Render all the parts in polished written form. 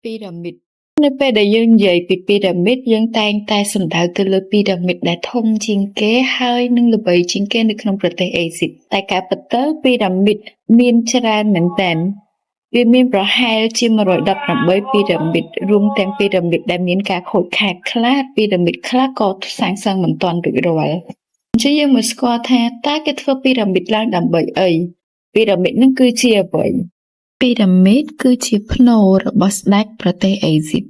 ពីរ៉ាមីតនៅពេលដែលយើងនិយាយពីពីរ៉ាមីតយើងតែងតែសំដៅទៅលើពីរ៉ាមីតដែលធំជាងគេហើយនិងល្បីជាងគេនៅក្នុងប្រទេសអេស៊ីបតែការពិតទៅពីរ៉ាមីតមានច្រើនមែនទែនវាមានប្រហែលជា118ពីរ៉ាមីតរួមទាំងពីរ៉ាមីតដែលមានការខូចខាតខ្លះពីរ៉ាមីតខ្លះក៏សាងសង់មិនទាន់រួចរាល់អញ្ចឹងយើងមកស្គាល់ថាតើគេធ្វើពីរ៉ាមីតឡើងដើម្បីអីពីរ៉ាមីតនឹងគឺជាអ្វីពីរ៉ាមីតគឺជាផ្នូររបស់ស្ដេចប្រទេសអេស៊ីប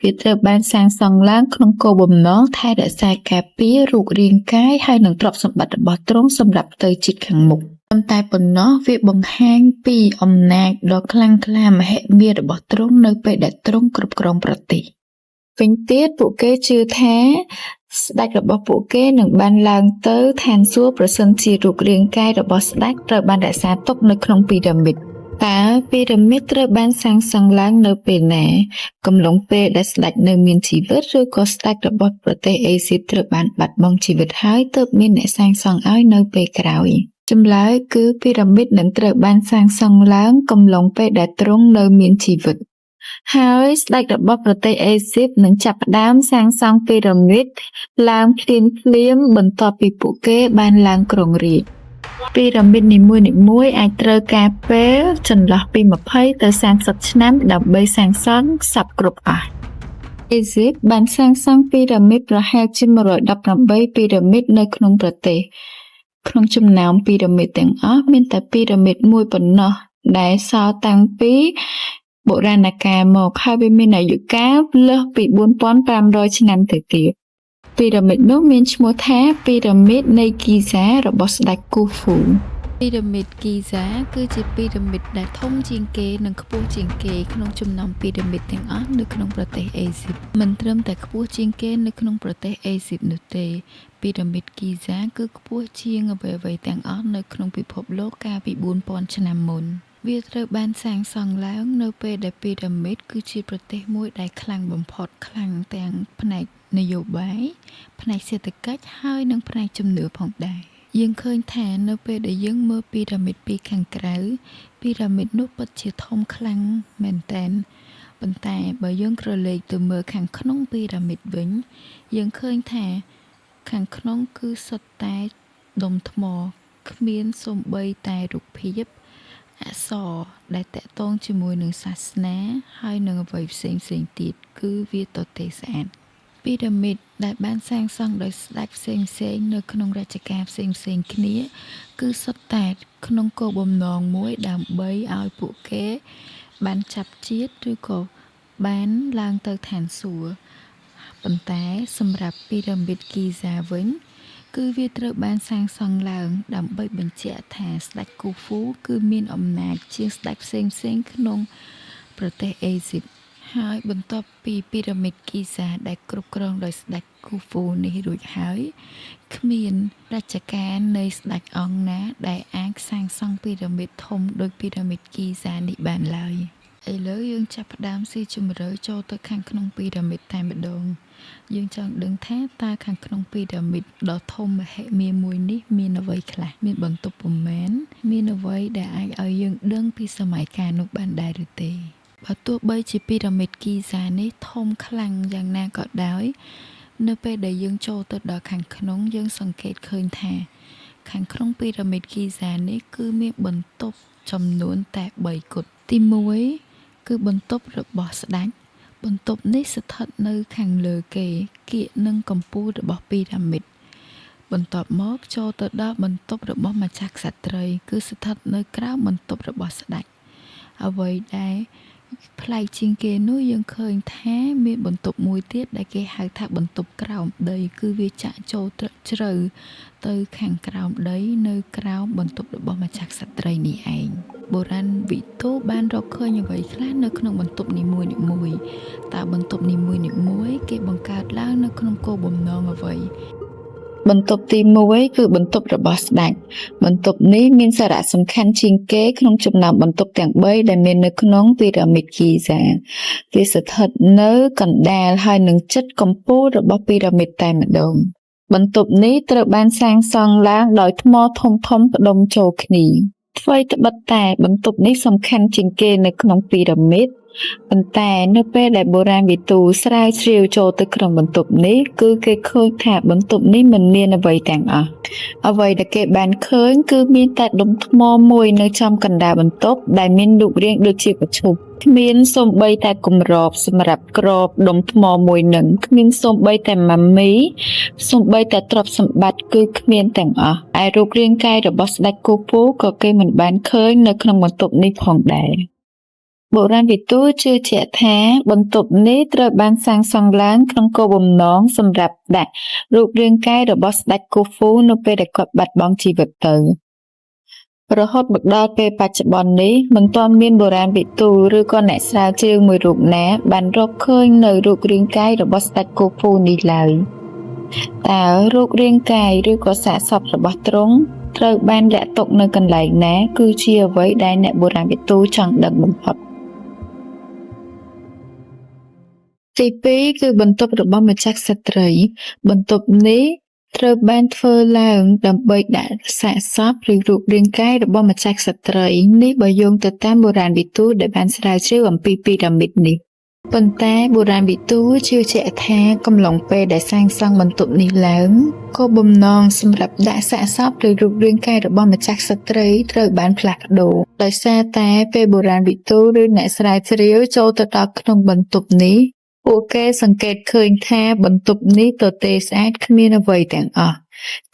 វាត្រូវបានសាងសង់ឡើងក្នុងគោលបំណងថែរក្សាការពាររូបរាងកាយហើយនិងទ្រព្យសម្បត្តិរបស់ទ្រង់សម្រាប់ទៅជាតិខាងមុខប៉ុន្តែប៉ុណ្ណោះវាបង្ហាញពីអំណាចដ៏ខ្លាំងក្លាមហិមារបស់ទ្រង់នៅពេលដែលទ្រង់គ្រប់គ្រងប្រទេសវិញទៀតពួកគេជឿថាស្ដេចរបស់ពួកគេនឹងបានឡើងទៅឋានសួគ៌ប្រសិនជារូបរាងកាយរបស់ស្ដេចត្រូវបានរក្សាទុកនៅក្នុងពីរ៉ាមីតតើពីរ៉ាមីតត្រូវបានសាងសង់ឡើងនៅពេលណាកំឡុងពេលដែលស្ដេចនៅមានជីវិតឬក៏ស្ដេចរបស់ប្រទេសអេស៊ីបត្រូវបានបាត់បង់ជីវិតហើយទើបមានអ្នកសាងសង់ឲ្យនៅពេលក្រោយចម្លើយគឺពីរ៉ាមីតនឹងត្រូវបានសាងសង់ឡើងកំឡុងពេលដែលទ្រង់នៅមានជីវិតហើយស្ដេចរបស់ប្រទេសអេស៊ីបនឹងចាប់ផ្ដើមសាងសង់ពីរ៉ាមីតឡើងភ្លាមៗបន្ទាប់ពីពួកគេបានឡើងគ្រងរាជ្យពីរ៉ាមីតនីមួយៗអាចត្រូវការពេលចន្លោះពី20ទៅ30ឆ្នាំដើម្បីសាងសង់សព្វគ្រប់អស់អេស៊ីបបានសាងសង់ពីរ៉ាមីតប្រហែលជា118ពីរ៉ាមីតនៅក្នុងប្រទេសក្នុងចំណោមពីរ៉ាមីតទាំងអស់មានតែពីរ៉ាមីតមួយប៉ុណ្ណោះដែលសល់តាំងពីបុរាណកាលមកហើយវាមានអាយុកាលលើសពី4500ឆ្នាំទៅទៀតពីរ៉ាមីតនោះមានឈ្មោះថាពីរ៉ាមីតនៃគីហ្សារបស់ស្ដេចគូហ្វូពីរ៉ាមីតគីហ្សាគឺជាពីរ៉ាមីតដែលធំជាងគេនិងខ្ពស់ជាងគេក្នុងចំណោមពីរ៉ាមីតទាំងអស់នៅក្នុងប្រទេសអេស៊ីបមិនត្រឹមតែខ្ពស់ជាងគេនៅក្នុងប្រទេសអេស៊ីបនោះទេពីរ៉ាមីតគីហ្សាគឺខ្ពស់ជាងអ្វីៗទាំងអស់នៅក្នុងពិភពលោកកាលពី4000ឆ្នាំមុនវាត្រូវបានសាងសង់ឡើងនៅពេលដែលពីរ៉ាមីតគឺជាប្រទេសមួយដែលខ្លាំងបំផុតខ្លាំងទាំងផ្នែកនយោបាយផ្នែកសេដ្ឋកិច្ចហើយនិងផ្នែកជំនឿផងដែរយើងឃើញថានៅពេលដែលយើងមើលពីរ៉ាមីតពីខាងក្រៅពីរ៉ាមីតនោះពិតជាធំខ្លាំងមែនទែនប៉ុន្តែបើយើងក្រឡេកទៅមើលខាងក្នុងពីរ៉ាមីតវិញយើងឃើញថាខាងក្នុងគឺសុទ្ធតែដុំថ្មគ្មានសូម្បីតែរូបភាពអក្សរដែលតាក់ទងជាមួយនឹងសាសនាហើយនឹងអ្វីផ្សេងៗទៀតគឺវាទទេស្អាតពីរ៉ាមីតដែលបានសាងសង់ដោយស្ដេចផ្សេងៗនៅក្នុងរជ្ជកាលផ្សេងៗគ្នាគឺសុទ្ធតែក្នុងគោលបំណងមួយដើម្បីឲ្យពួកគេបានចាប់ជាតិឬក៏បានឡើងទៅឋានសួគ៌ប៉ុន្តែសម្រាប់ពីរ៉ាមីតគីហ្សាវិញគឺវាត្រូវបានសាងសង់ឡើងដើម្បីបញ្ជាក់ថាស្ដេចគូហ្វូគឺមានអំណាចជាងស្ដេចផ្សេងៗក្នុងប្រទេសអេស៊ីបហើយបន្ទាប់ពីពីរ៉ាមីតគីហ្សាដែលគ្រប់គ្រងដោយស្ដេចគូហ្វូនេះរួចហើយគ្មានរជ្ជកាលនៃស្ដេចអង្គណាដែលអាចសាងសង់ពីរ៉ាមីតធំដូចពីរ៉ាមីតគីហ្សានេះបានឡើយឥឡូវយើងចាប់ផ្ដើមស៊ីជម្រៅចូលទៅខាងក្នុងពីរ៉ាមីតតែម្ដងយើងចង់ដឹងថាតើខាងក្នុងពីរ៉ាមីតដ៏ធំមហិមាមួយនេះមានអ្វីខ្លះមានបន្ទប់ប៉ុន្មានមានអ្វីដែលអាចឲ្យយើងដឹងពីសម័យកាលនោះបានដែរឬទេបើទោះបីជាពីរ៉ាមីតគីហ្សានេះធំខ្លាំងយ៉ាងណាក៏ដោយនៅពេលដែលយើងចូលទៅដល់ខាងក្នុងយើងសង្កេតឃើញថាខាងក្នុងពីរ៉ាមីតគីហ្សានេះគឺមានបន្ទប់ចំនួនតែ3គត់ទី1គឺបន្ទប់របស់ស្ដេចបន្ទប់នេះស្ថិតនៅខាងលើគេគៀកនឹងកំពូលរបស់ពីរ៉ាមីតបន្ទាប់មកចូលទៅដល់បន្ទប់របស់ម្ចាស់ក្សត្រីគឺស្ថិតនៅក្រោមបន្ទប់របស់ស្ដេចអ្វីដែលប្លែកជាងគេនោះយើងឃើញថាមានបន្ទប់មួយទៀតដែលគេហៅថាបន្ទប់ក្រោមដីគឺវាចាក់ចូលជ្រៅទៅខាងក្រោមដីនៅក្រោមបន្ទប់របស់ម្ចាស់ក្សត្រីនេះឯងបុរាណវិទូបានរកឃើញអ្វីខ្លះនៅក្នុងបន្ទប់នីមួយៗតើបន្ទប់នីមួយៗគេបង្កើតឡើងនៅក្នុងគោលបំណងអ្វីបន្ទប់ទី1គឺបន្ទប់របស់ស្ដេចបន្ទប់នេះមានសារៈសំខាន់ជាងគេក្នុងចំណោមបន្ទប់ទាំង3ដែលមាននៅក្នុងពីរ៉ាមីតគីហ្សាវាស្ថិតនៅកណ្ដាលហើយនឹងជិតកំពូលរបស់ពីរ៉ាមីតតែម្ដងបន្ទប់នេះត្រូវបានសាងសង់ឡើងដោយថ្មធំៗផ្ដុំចូលគ្នា ថ្វីត្បិតតែបន្ទប់នេះសំខាន់ជាងគេនៅក្នុងពីរ៉ាមីតប៉ុន្តែនៅពេលដែលបុរាណវិទូស្រាវជ្រាវចូលទៅក្នុងបន្ទប់នេះគឺគេឃើញថាបន្ទប់នេះមិនមានអ្វីទាំងអស់អ្វីដែលគេបានឃើញគឺមានតែដុំថ្មមួយនៅចំកណ្ដាលបន្ទប់ដែលមានរូបរាងដូចជាប្រឈូកគ្មានសូម្បីតែគម្របសម្រាប់គ្របដុំថ្មមួយនឹងគ្មានសូម្បីតែម៉ាមីសូម្បីតែទ្រព្យសម្បត្តិគឺគ្មានទាំងអស់ឯរូបរាងកាយរបស់ស្ដេចគូពូក៏គេមិនបានឃើញនៅក្នុងបន្ទប់នេះផងដែរបុរាណវិទូជឿជាក់ថាបន្ទប់នេះត្រូវបានសាងសង់ឡើងក្នុងគោលបំណងសម្រាប់ដាក់រូបរាងកាយរបស់ស្ដេចគូហ្វូនៅពេលដែលគាត់បាត់បង់ជីវិតទៅរហូតមកដល់ពេលបច្ចុប្បន្ននេះមិនទាន់មានបុរាណវិទូឬក៏អ្នកស្រាវជ្រាវមួយរូបណាបានរកឃើញនៅរូបរាងកាយរបស់ស្ដេចគូហ្វូនេះឡើយតើរូបរាងកាយឬក៏សាកសពរបស់ទ្រង់ត្រូវបានលាក់ទុកនៅកន្លែងណាគឺជាអ្វីដែលអ្នកបុរាណវិទូចង់ដឹងបំផុតទី2គឺបន្ទប់របស់ម្ចាស់ក្សត្រីបន្ទប់នេះត្រូវបានធ្វើឡើងដើម្បីដាក់សាកសពឬរូបរាងកាយរបស់ម្ចាស់ក្សត្រីនេះបើយោងទៅតាមបុរាណវិទូដែលបានស្រាវជ្រាវអំពីពីរ៉ាមីតនេះប៉ុន្តែបុរាណវិទូជឿជាក់ថាកំឡុងពេលដែលសាងសង់បន្ទប់នេះឡើងគោលបំណងសម្រាប់ដាក់សាកសពឬរូបរាងកាយរបស់ម្ចាស់ក្សត្រីត្រូវបានផ្លាស់ប្ដូរដោយសារតែពេលបុរាណវិទូឬអ្នកស្រាវជ្រាវចូលទៅដល់ក្នុងបន្ទប់នេះពួកគេសង្កេតឃើញថាបន្ទប់នេះទទេស្អាតគ្មានអ្វីទាំងអស់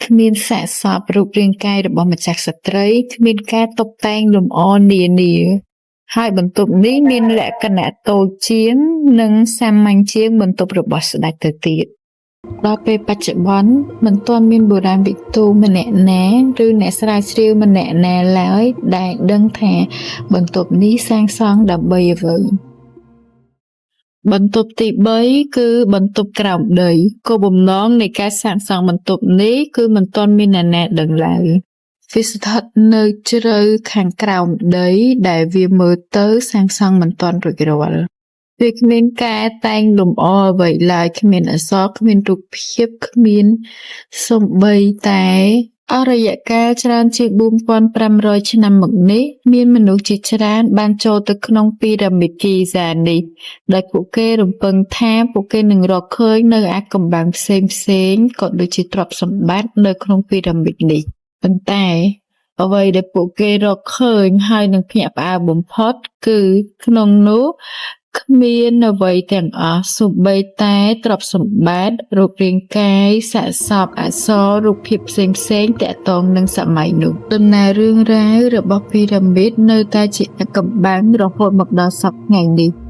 គ្មានសាកសពរូបរាងកាយរបស់ម្ចាស់ក្សត្រីគ្មានការតុបតែងលម្អនានាហើយបន្ទប់នេះមានលក្ខណៈតូចជាងនិងសាមញ្ញជាងបន្ទប់របស់ស្ដេចទៅទៀតដល់ពេលបច្ចុប្បន្នមិនទាន់មានបុរាណវិទូម្នាក់ណាឬអ្នកស្រាវជ្រាវម្នាក់ណាឡើយដែលដឹងថាបន្ទប់នេះសាងសង់ដើម្បីអ្វីបន្ទប់ទី3គឺបន្ទប់ក្រោមដីគោលបំណងនៃការសាងសង់បន្ទប់នេះគឺមិនទាន់មានអ្នកណាដឹងឡើយវាស្ថិតនៅជ្រៅខាងក្រោមដីដែលវាមើលទៅសាងសង់មិនទាន់រួចរាល់វាគ្មានការតែងលម្អអ្វីឡើយគ្មានអក្សរគ្មានរូបភាពគ្មានសូម្បីតែអស់រយៈកាលច្រើនជាង4500ឆ្នាំមកនេះមានមនុស្សជាច្រើនបានចូលទៅក្នុងពីរ៉ាមីតគីហ្សានេះដោយពួកគេរំពឹងថាពួកគេនឹងរកឃើញនៅអាថ៌កំបាំងផ្សេងៗក៏ដូចជាទ្រព្យសម្បត្តិនៅក្នុងពីរ៉ាមីតនេះប៉ុន្តែអ្វីដែលពួកគេរកឃើញហើយនឹងភ្ញាក់ផ្អើលបំផុតគឺក្នុងនោះគ្មានអ្វីទាំងអស់សូម្បីតែទ្រព្យសម្បត្តិរូបរាងកាយសាកសពអក្សររូបភាពផ្សេងៗទាក់ទងនឹងសម័យនោះដំណើររឿងរ៉ាវរបស់ពីរ៉ាមីតនៅតែជាអាថ៌កំបាំងរហូតមកដល់សព្វថ្ងៃនេះ។